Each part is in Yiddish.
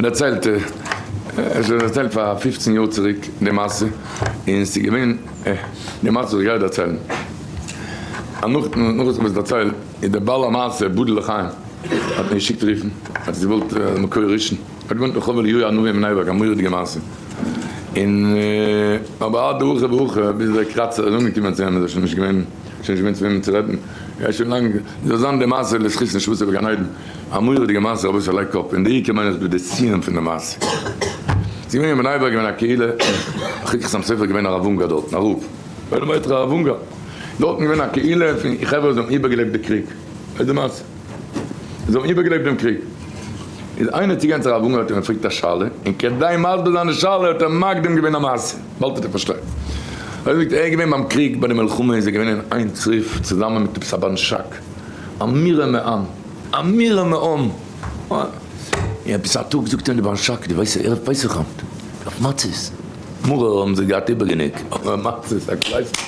ער דערציילט, ער האט שוין דערציילט פאר פופצן יאר צוריק די מעשה, און ס'איז געווען די מעשה וואס איך גיי דערציילן, אז נאך נאך וואס איך האב עס דערציילט איז דער בעל המעשה בודל לחיים האט מיר געשיקט רופן, האט עס געוואלט מקור ראשון, האט געוואוינט רחוב אליהו הנביא אין בני ברק, א מורא'דיגע מעשה, און אבער עד דהכא והכא ביז דער קראצער איז אנגעקומען צו אים איז ער שוין נישט געווען, שוין נישט געווען צו וועמען צו רעדן, ער איז שוין לאנג, זאל זיין די מעשה לזכות נשמתו בגן עדן. א מורא'דיגע מעשה רבותי לייג קאפ, און די עיקר מיין איך דא די סיום פון די מעשה. ס'איז געווען אין בני ברק געווען א קהילה, אחר כך חתם סופר געווען הרב אונגאר דארטן, א רב, ווער דער מייטער הרב אונגאר, דארטן געווען א קהילה פון חברה וואס האבן איבערגעלעבט די קריג, אוי די מעשה, זיי האבן איבערגעלעבט דעם קריג, איז איינער צוגעגאנגען צו הרב אונגאר האט אים געפרעגט א שאלה, און כדי מסביר זיין די שאלה האט ער מקדים געווען א מעשה, באלד וועט איר פארשטיין. ער זאגט ער איז געווען ביים קריג ביי די מלחמה איז ער געווען אין איין צריף צוזאמען מיט עפעס א בנשק, אמירה מעם, אמירה מעם, און עפעס א טאג זאגט אים די בנשק, דו ווייסט ערב פסח היינט, אויף מצות, מרור האבן זיי געהאט איבער גענוג, אבער מצות, א קלייסטער,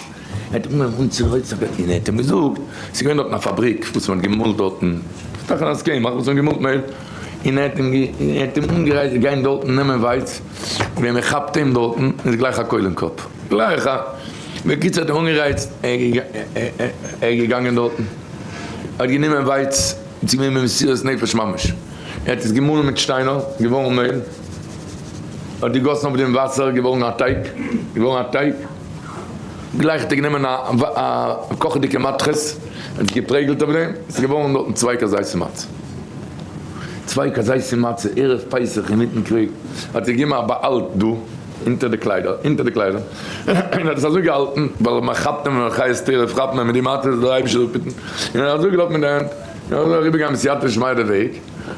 ער האט אנגעהויבן אנצורייצן, און ער האט אים געזאגט, ס'איז געווען דארטן א פאבריק וואס מ'האט געמאלט דארטן, תחנת קמח וואס מ'האט געמאלט מעהל, און ער האט אים ער האט אים אנגערייצט גיין דארטן נעמען ווייץ, ווען מ'כאפט אים דארטן איז גלייך א קויל אין קאפ, גלייך א. בקיצור האט אים אנגערייצט, ער איז געגאנגען דארטן, ער האט גענומען ווייץ, עס איז געווען במסירות נפש ממש, ער האט עס געמאלן מיט שטיינער, געווארן מעהל, ער האט געגאסן אויף דעם וואסער, געווארן א טייג, געווארן א טייג, גלייך האט ער גענומען א קאכעדיגע מתכת, האט עס געפרעגלט אויף דעם, עס איז געווארן דארטן צוויי כזיתים מצה, צוויי כזיתים מצה ערב פסח אינמיטן קריג, האט ער געגעבן א באהאלט דא. אונטער די קליידער, אונטער די קליידער, און האט עס אזוי געהאלטן, ווייל מען כאפט אים ווען חיות טירוף כאפט מען מיט די מצות, דער אייבישטער זאל אפהיטן, און ער האט אזוי געלאפן מיט די הענט, און אזוי אריבערגעגאנגען בסייעתא דשמיא די וועג,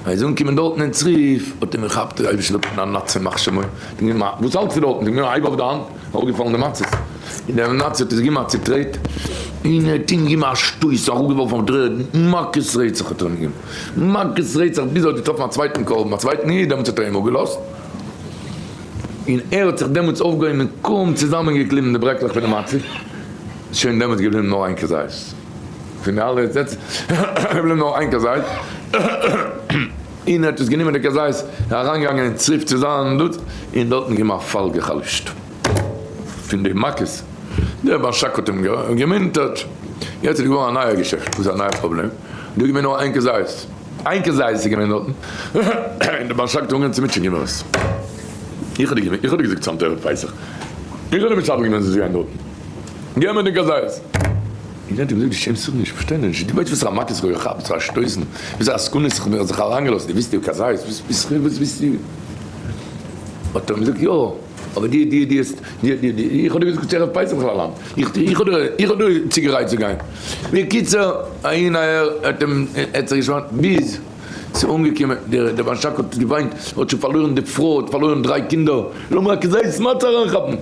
ער איז אנגעקומען דארטן אין צריף, האט אים געכאפט דער אייבישטער זאל אפהיטן א נאצי ימח שמו, וואס האלטסטו דארטן, זאגט מיר הייב אויף די האנט, אראפגעפאלן די מצות, און דער נאצי האט עס געגעבן א צוטרעט, און ער האט אים געגעבן א שטויס, אראפגעווארפן אויף דר'ערד, מכות רצח האט ער אים געגעבן, מכות רצח, ביז ער האט געטראפן א צווייטן קרבן, א צווייטן איד, דעמאלטס האט ער אים אפגעלאזט. און ער האט זיך דעמאלטס אויפגעהויבן און קוים צוזאמענגעקליבן די ברעקלעך פון די מצה, איז שוין דעמאלטס געבליבן נאר איין כזית, פון די אלע זעצן איז געבליבן נאר איין כזית, און ער האט עס גענומען די כזית, אריינגעגאנגען אין צריף צו זיין דארט, און דארטן געבן א פאל גע'חלש'ט פון די מכות, דער בנשק האט אים געמינטערט, יעצט איז געווארן א נייע געשעפט, וואס איז א נייע פראבלעם, דא איז געווען נאר איין כזית. איין כזית איז געווען דארטן, און די בנשק האט אנגעהויבן צו מוטשען געב מיר עס. איך האב דיר איך האב דיר געזאגט צאם ערב פסח, איך האב דיר משדך געווען זאלסט גיין דארטן, געב מיר די כזית. און ער האט אים געזאגט דו שעמסט זיך נישט, פארשטיי נישט, דו ווייסט וואסערע מכות איך האב געכאפט, וואסערע שטויסן, וואסערע סכנות איך האב זיך אריינגעלאזט, דו ווילסט די כזית, וואס וואס ווילסטו? האט ער אים געזאגט יא, אבער דו דו דו האסט דו דו דו איך האב דיר געזאגט צו ערב פסח בכלל היינט, איך איך האב דיר איך האב דיר צוגערייט צו גיין. בקיצור, אהין אהער האט אים האט זיך געשפאנט ביז ס'איז אנגעקומען, דער דער בנשק האט געוויינט, האט שוין פארלוירן די פרוי, האט פארלוירן דריי קינדער, לאמיר א כזית מצה אריינכאפן,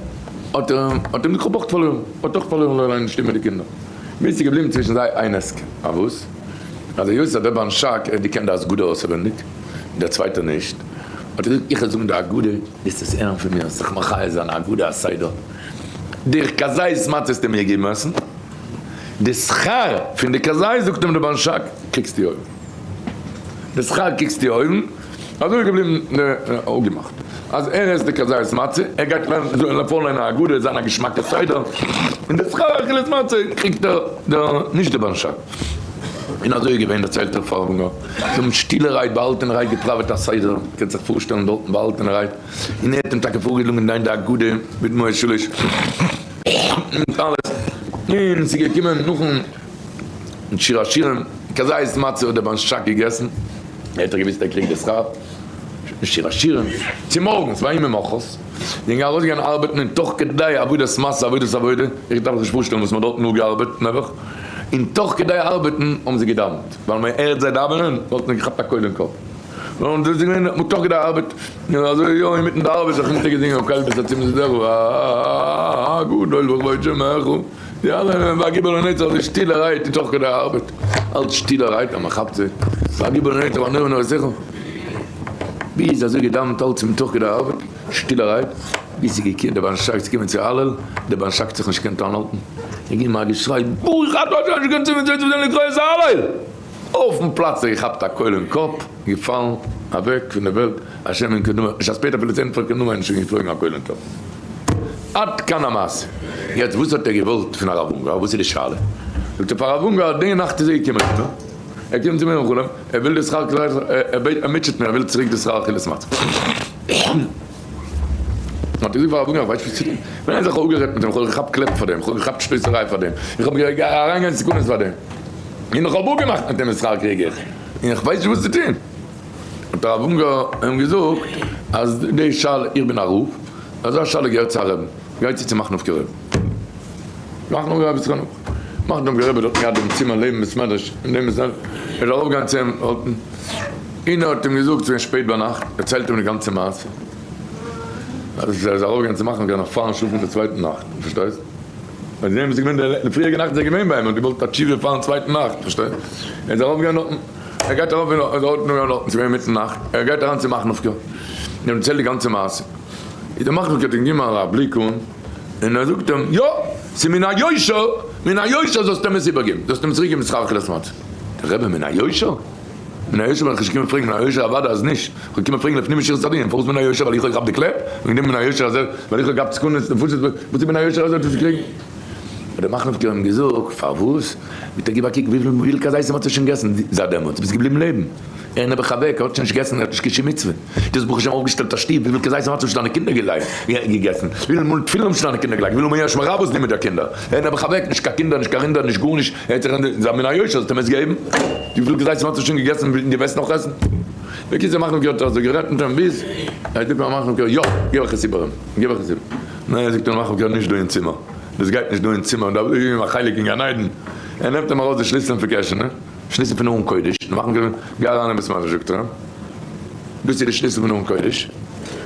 האט ער האט אים געזאגט כ'האב אויך פארלוירן, האט אויך פארלוירן לא עלינו שטימען די קינדער, ביז ס'איז געבליבן צווישן זיי איין הסכם, א וואס? אז היות אז דער בנשק ער האט געקענט די הגדה אויסעווענדיג, און דער צווייטער נישט, האט ער געזאגט איך וועל זאגן די הגדה, וועסט עס הערן פון מיר, זיך מחיה זיין, א הגדה א סדר, די כזית מצה וועסטו מיר געבן עסן, די שכר פון די כזית זאגט אים די בנשק קריגסטו אויבן, די שכר קריגסטו אויבן, אזוי איז געבליבן אפגעמאכט אז ער עסט די כזית מצה, ער גייט פארליינען א הגדה, זיין א געשמאקע סדר, און די שכר אכילת מצה קריגט ער נישט די בנשק. און אזוי איז געווען דערציילט ער פאר אונגאר, זיי האבן שטילערהייט באהאלטענערהייט געפראוועט א סדר, קענסט זיך פארשטעלן דארטן באהאלטענערהייט, און ער האט אים טאקע פארגעלונגען דיין די הגדה מיט מאה שלש מיט אלעס, און ס'איז געקומען נאכן שיר השירים, כזית מצה האט דער בנשק געגעסן, ער האט דאך געוואוסט ער קריגט די שכר, שיר השירים, צומארגנס ויהי ממחרת, זענען ארויסגעגאנגען ארבעטן און תוך כדי עבודת משא עבודת עבודה, איך דארף זיך נישט פארשטעלן וואס מ'האט דארטן אפגעארבעט נעבעך, און תוך כדי ארבעטן האבן זיי געדאווענט, ווייל מען הערט זיי דאווענען וואלט מען געכאפט א קויל אין קאפ, און דאס איז געווען תוך כדי ארבעט, און אזוי יא אינמיטן די ארבעט זיך אונטערגעזינגען הקל בתעצומות ידיך הגדול בכבוד שמך, די אלע והגיבור לנצח אזוי שטילערהייט און תוך כדי ארבעט, אלץ שטילערהייט אז מען כאפט זיי, והגיבור לנצח והנורא נורותיך, ביז אזוי געדאווענט אלץ תוך כדי ארבעט. שטילערהייט, ביז ס'איז געקומען דער בנשק צו קומען צו הלל, דער בנשק האט זיך נישט געקענט איינהאלטן, און געגעבן א געשריי, ברוך אתה ה' שקדשנו במצוותיו וציוונו לקרוא את ההלל! אויפן פלאץ האט ער געכאפט א קויל אין קאפ, געפאלן. אוועק פון דער וועלט, השם יקום דמו, נישט אספייט אפילו צו ענטפערן קיין אמן, שוין געפלויגן א קויל אין טאפ. עד כאן המעשה. יעצט וואס האט ער געוואלט פון הרב אונגאר? וואס איז די שאלה? זאגט ער פאר הרב אונגאר, די נאכט איז ער געקומען צו מיר, ער קומט צו מיר אין חלום, ער וויל די שכר כלל, ער בעט, ער מוטשעט מיר, ער וויל צוריק די שכר אכילת מצה. האט ער געזאגט פאר הרב אונגאר, איך ווייס נישט וואס צו טון. ווען איינער זיך אפגערעדט מיט אים, איך האב געכאפט קלעפ פאר דעם, איך האב געכאפט שטויסעריי פאר דעם, איך האב אריינגעגאנגען אין סכנות פאר דעם, און איך האב אפגעמאכט מיט אים די שכר קריג איך, און איך ווייס נישט וואס צו טון. האט הרב אונגאר אים געזאגט אז די שאלה, איך בין א רב, אזא שאלה געהערט צו א רעבן, גייט צו צו מאכנובקער רב. מאכנובקער רב איז חנוך. מאכנובקער רבי האט געהאט דעם צימער לעבן בית מדרש, אין דעם בית מדרש, ער איז ארויפגעגאנגען צו אים דארטן, און ער האט אים געזאגט, ס'איז געווען שפעט ביינאכט, דערציילט אים די גאנצע מעשה, אז ער איז ארויפגעגאנגען צו מאכנובקער נאך פארן שלאפן די צווייטע נאכט, פארשטייסט? ווייל זיי האבן געווען די פריעריגע נאכט איז ער געווען ביי אים און געוואלט א תשובה פארן צווייטן נאכט, פארשטייסט? ער איז ארויפגעגאנגען דארטן. ער גייט ארויף אין דארטן און דארטן, ס'איז געווען אינמיטן נאכט, ער גייט אריין צו מאכנובקע, און ער דערציילט די גאנצע מעשה, איז דער מאכנובקע האט אים געגעבן א בליק אן, און ער זאגט אים, יא, ס'איז מן היושר, מן היושר זאלסטו אים עס איבערגעבן, זאלסטו אים צוריק געבן שכר אכילת מצה. דער רבי, מן היושר? מן היושר בין איך נישט געקומען פרעגן, מן היושר אוודאי אז נישט, איך בין געקומען פרעגן לפנים משורת הדין, פארוואס מן היושר, ווייל איך האב געכאפט די קלעפ, וועגן דעם מן היושר אז ער, ווייל איך האב געהאט סכנות נפשות, וואס איז מן היושר אז ער האט עס געקריגן? האט דער מאכנובקער אים געזאגט, פארוואס? מיט א גיב א קוק וויפיל כזיתים האט ער שוין געגעסן זייט דעמאלטס, ביסט געבליבן לעבן, ער נעבעך אוועק, ער האט שוין נישט געגעסן, ער האט נישט קיין שום מצוה, דו האסט ברוך השם אויפגעשטעלט א שטוב, וויפיל כזיתים האט שוין דיינע קינדער געגעסן, וויפיל מאל תפילין האבן שוין דיינע קינדער געלייגט, וויפיל מאל יש מרבות נעמען די קינדער, ער נעבעך אוועק, נישט קיין קינדער, נישט קיין רינדער, נישט גארנישט, ער האט זיך זיי מן היושר האסט אים עס געגעבן, וויפיל כזיתים האט ער שוין געגעסן און דו וועסט נאך עסן. בקיצור מאכנובקער האט אזוי גערעדט מיט אים ביז ער האט געזאגט פאר מאכנובקער יא, גיב איך עס איבער אים, גיב איך עס איבער. ניין זאגט אים מאכנובקער נישט דא אין צימער. דאס גייט נישט דא אין צימער, דארף איבערגעבן א חלק אין גן עדן, ער נעמט אים ארויס די שליסלען פון קעשענע, שליסל פון ארון קודש, און מאכן געווען, גיי אריין אין בית מדרש זאגט ער אים, דאס איז די שליסל פון ארון קודש,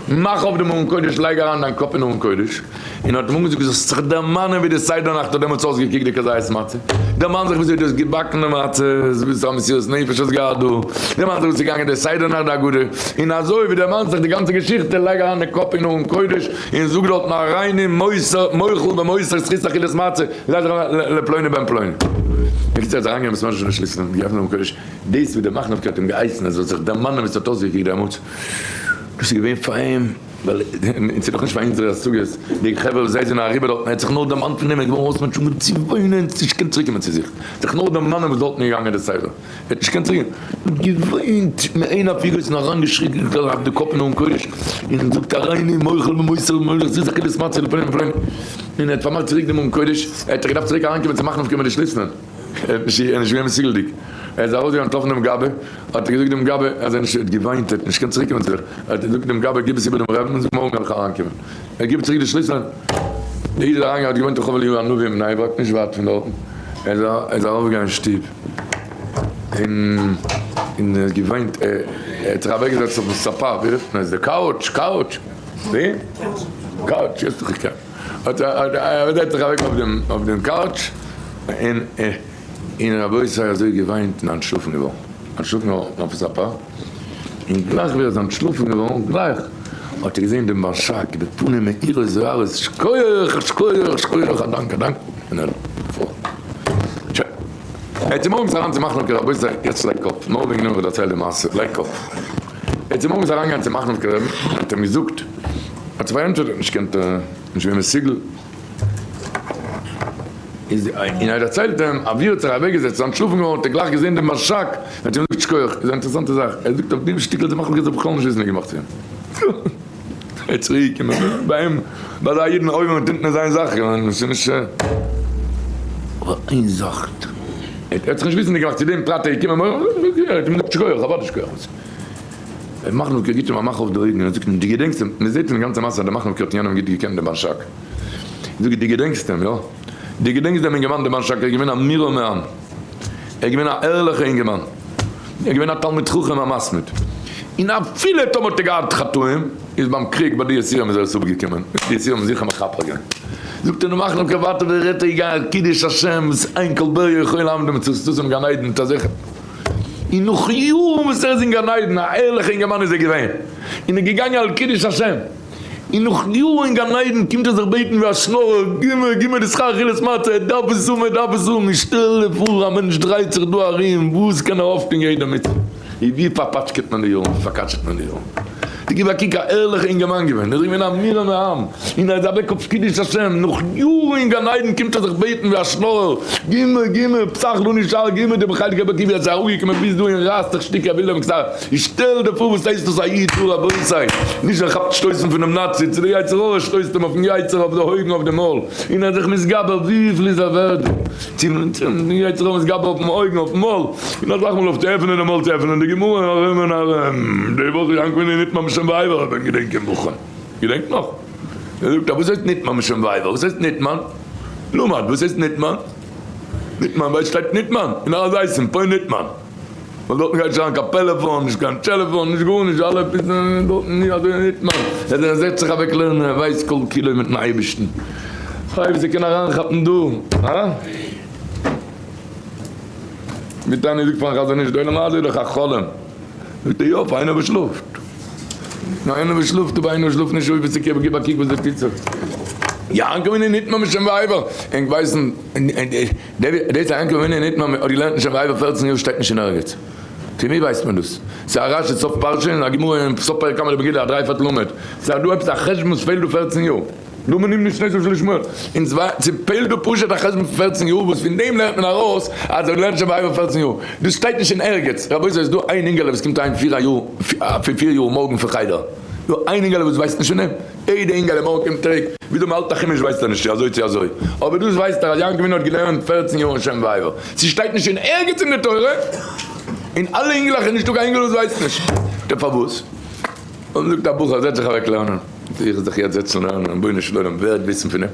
מאך אויף דעם ארון קודש, לייג אריין דיין קאפ אין ארון קודש, און האט אים אנגעזאגט, זאלסט זיך דערמאנען ווי די סדר נאכט האט דעמאלטס אויסגעקוקט די כזית מצה, דערמאן זיך וויאזוי דו האסט געבאקן די מצות, וואס א מסירות נפש האסט געהאט דא, דערמאן זיך וואס איז געגאנגען די סדר נאכט די הגדה, און אזוי ווי דערמאנסט זיך די גאנצע געשיכטע, לייג אריין די קאפ אין ארון קודש, און זאג דארטן הריני מוסר מוחל ומוסר זכות אכילת מצה לפלוני בן פלוני. בקיצור ער איז אריינגעגאנגען בית מדרש און שליסל און געעפנט דעם קודש, דאס וואס דער מאכנובקער האט אים געהייסן ער זאל זיך דערמאנען ווי ס'האט אויסגעקוקט דעמאלטס, דאס איז געווען פאר אים, ווייל און ס'איז דאך נישט פאר אונזערע השגות, די חברה וואס זיי זענען אריבער דארטן, ער האט זיך נאר דערמאנט פון דעם, ער איז געווארן אויס מענטש אנגעהויבן צו וויינען, נישט געקענט צוריקקומען צו זיך, זיך נאר דערמאנען וואס דארטן איז געגאנגען די סדר. ער האט נישט געקענט זינגען, ער האט געוויינט מעין הפירות און אריינגעשריגן אויף די קאפ אין ארון קודש, און זאגט הריני מוחל ומוסר ומולך זיס אכילת מצה לפנים לפנים, און ער האט פארמאכט צוריק דעם ארון קודש, ער האט זיך געדארפט צוריק אריינקומען צו מאכנובקע מיט די שליסלען, ער האט נישט, ער איז נישט געווען מסוגל'דיג, ער איז ארויסגעגאנגען געטראפן דעם גבאי, האט ער געזאגט דעם גבאי אז ער נישט, ער האט געוויינט, ער האט נישט געקענט צוריקקומען צו זיך, ער האט געזאגט דעם גבאי גיב עס איבער דעם רבי'ן און זאג מארגן וועל איך אריינקומען, ער גיבט צוריק די שליסלען. דער איד איז אריינגעגאנגען האט געוואוינט אין רחוב אליהו הנביא אין בני ברק נישט ווייט פון דארטן, ער איז ארויפגעגאנגען אין שטוב און און ער האט געוויינט, ער האט זיך אוועקגעזעצט אויפן סאפא, ווי רופט מען עס, די couch, couch, ווי? couch, יעצט האב איך געקענט, האט ער ער זעצט זיך אוועק אויף דעם אויף דעם couch און און רבותי אזוי געוויינט און אנטשלאפן געווארן, אנטשלאפן געווארן אויפן סאפא. און גלייך ווי ער איז אנטשלאפן געווארן, גלייך האט ער געזען דעם באשאק בפנים מאירות זוהרות, שכוח, שכוח, שכוח, א דאנק, א דאנק, און ער פארט. שוין. ער האט צומארגנס אריין צו מאכנובקער רבי, יעצט לייג קאפ, נאר וועגן דעם האב איך דערציילט די מעשה, לייג קאפ. ער האט צומארגנס אריינגעגאנגען צו מאכנובקער רבי, האט אים געזאגט, האט זיך פארענטפערט, ער האט נישט געקענט, נישט געווען מסוגל, איז און ער דערציילט אים אז ווי ער האט זיך אוועקגעזעצט איז אנטשלאפן געווארן האט ער גלייך געזען דעם באשאק און האט אים געזאגט שכוח איז א אינטערעסאנטע זאך ער זאגט אויף דעם שטיקל האט ער מחלוקת זיך בכלל נישט וויסנדיג געמאכט צו אים ער איז צוריק געקומען ביי אים ביי אזא אידן אויבן און אונטן איז איין זאך און עס איז נישט אבער איין זאך ער האט זיך נישט וויסנדיג געמאכט צו דעם פרט ער איז געקומען ער האט אים געזאגט שכוח אוודאי שכוח דער מחלוקת גיט אים א מאך אויף די אויגן און זאגט אים דו געדענקסט אים מען זעט אין די גאנצע מעשה אז דער מחלוקת האט יענעם גוט געקענט דעם באשאק. זאג איך, דו געדענקסט אים, יא? דו געדענקסט דעם אינגערמאן דער באשאק, ער איז געווען א מרא מעם, ער איז געווען א ערליכער אינגערמאן, ער איז געווען א תלמיד חכם א מתמיד, און אפילו טאמער האט ער געהאט חטאים, איז ביים קריג ביי די יסורים איז ער עס אפגעקומען, די יסורים האבן זיכער מכפר געווען. זאגט ער, נו מאך נאר קיין ווייטער ווער רעדט ער איז געגאנגען על קידוש השם, וואס אין כל בריה יכול לעמוד במצוותיו אין גן עדן מיט אזעלכע, און נאך יארן וואס ער איז אין גן עדן, א ערליכער אינגערמאן איז ער געווען, און איז געגאנגען על קידוש השם. און נאך יארן אין גן עדן קומט ער זיך בעטן ווי א שנארער, גיב מיר, גיב מיר די שכר אכילת מצה, ער דארף עס האבן, ער דארף עס האבן, און שטעל דיר פאר א מענטש דרייט זיך דא ארום, וואס קען ער אויפטון יעדע מצוה? און ווי פארפאטשקעט מען די יארן, ווי פארקאטשעט מען די יארן. די גיב א קוק א ערליכע אינגערמאן געווען, ער איז געווען א מורם מעם, און ער איז אוועק אויף קידוש השם, נאך יארן אין גן עדן קומט ער זיך בעטן ווי א שנארער, גיב מיר גיב מיר, פתח לנו שער גיב מיר די בחלק אלוקי ווי ער איז אראפגעקומען ביז דא און רייסט זיך שטיקער וויל דעם כתר, איך שטעל דיר פאר וואס הייסט דאס א איד דא רבותי, נישט ער כאפט שטויסן פונעם נאצי, צו די יצר הרע שטויסט אים אויפן יצר אויף די אויגן אויף די מויל, און ער איז זיך מתגבר וויפיל איז ער ווערד דא. צו יצר הרע מתגבר אויפן אויגן אויפן מויל, און אסאך מאל אויף צו עפענען די מויל צו עפענען די גמרא און ארום און ארום, די וואך איז יעקב אבינו נטמן בשם ועבר האט מען געדענקען בחור, געדענקט נאך? ער זאגט וואס הייסט נטמן בשם ועבר? וואס הייסט נטמן? למד וואס הייסט נטמן? נטמן ווייל שטייט נטמן אין הר הזיתים פה נטמן. ווייל דארטן גייט נישט אריין קיין פעלעפאן, נישט קיין טעלעפאן, נישט גארנישט, אלע פיצן דארטן נישט אזוי ניט מאן, ער זעצט זיך אוועק לערנען, ער ווייסט כל כולו מיטן אייבערשטן, אוי ווי ס'קען אריינכאפן דא, הא? ווי תניא זאגט פארן חזון איש, די עולם הזה איז דאך א חלום, זאגט ער יא, פאר איינער וואס שלאפט, נאר איינער וואס שלאפט, אבער איינער וואס שלאפט נישט, אוי ווי ס'קען, גיב א קוק וואס דא טוט זיך, יעקב אבינו ניט ממש שם ועבר, ענק ווייסן. דאס אז יעקב אבינו ניט נאר האט געלערנט אין שם ועבר פערצן יאר שטייט נישט אין ערגעץ. פון ווי ווייסט מען דאס? ס'איז א רשי סוף פרשה און א גמרא אין סוף פרק קמא דמגילה א דרייפערטל עמוד. ס'איז דא עפעס א חשבון וואס פעלט דא פערצן יאר. למה נמנו שנותיו של ישמעאל? און ס'פעלט דא פשוט א חשבון פון פערצן יאר וואס פון דעם לערנט מען ארויס אז ער האט געלערנט אין שם ועבר פערצן יאר. דאס שטייט נישט אין ערגעץ. רבותי ס'איז דא איין אינגעלע וואס קומט אהיים פיר א יאר פון פיר יאר מארגן פון חדר. דא איין אינגעלע וואס ווייסט נישט פון דעם. יעדע אינגעלע מארגן קומט צוריק, וויאזוי מ'האלט א חומש ווייסט ער נישט צו אזוי צו אזוי, אבער דאס ווייסט ער אז יעקב אבינו האט געלערנט פערצן יאר אין שם ועבר, ס'שטייט נישט אין ערגעץ אין די תורה, און אלע אינגלעך איז נישטא קיין אינגעל וואס ווייסט נישט, טא פארוואס? אויב זאגט א בחור זעץ זיך אוועק לערנען, איך זיך יעצט זעצן לערנען, רבונו של עולם ווער וועט וויסן פון דעם?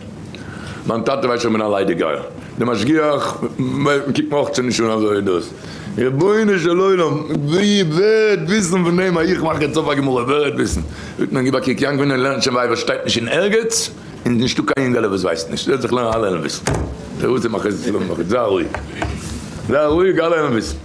מיין טאטע ווייסט שוין כ'בין א ליידיגייער, די משגיח קוקט מיר אויך שוין נישט אן אזוי דאס, רבונו של עולם, ווי ווער וועט וויסן פון דעם אז איך מאך יעצט אויף א גמרא, ווער וועט וויסן? זאגט מען גיב א קוק, יענקל ווינער לערנט שוין ווייבער שטייט נישט אין ערגעץ, און נישטא קיין יונגעלע וואס ווייסט נישט, זעץ זיך לערנען אלע וועלן וויסן, תירוצים אחרי זה שלום אחי, זיי רואיג, זיי רואיג אלע וועלן וויסן.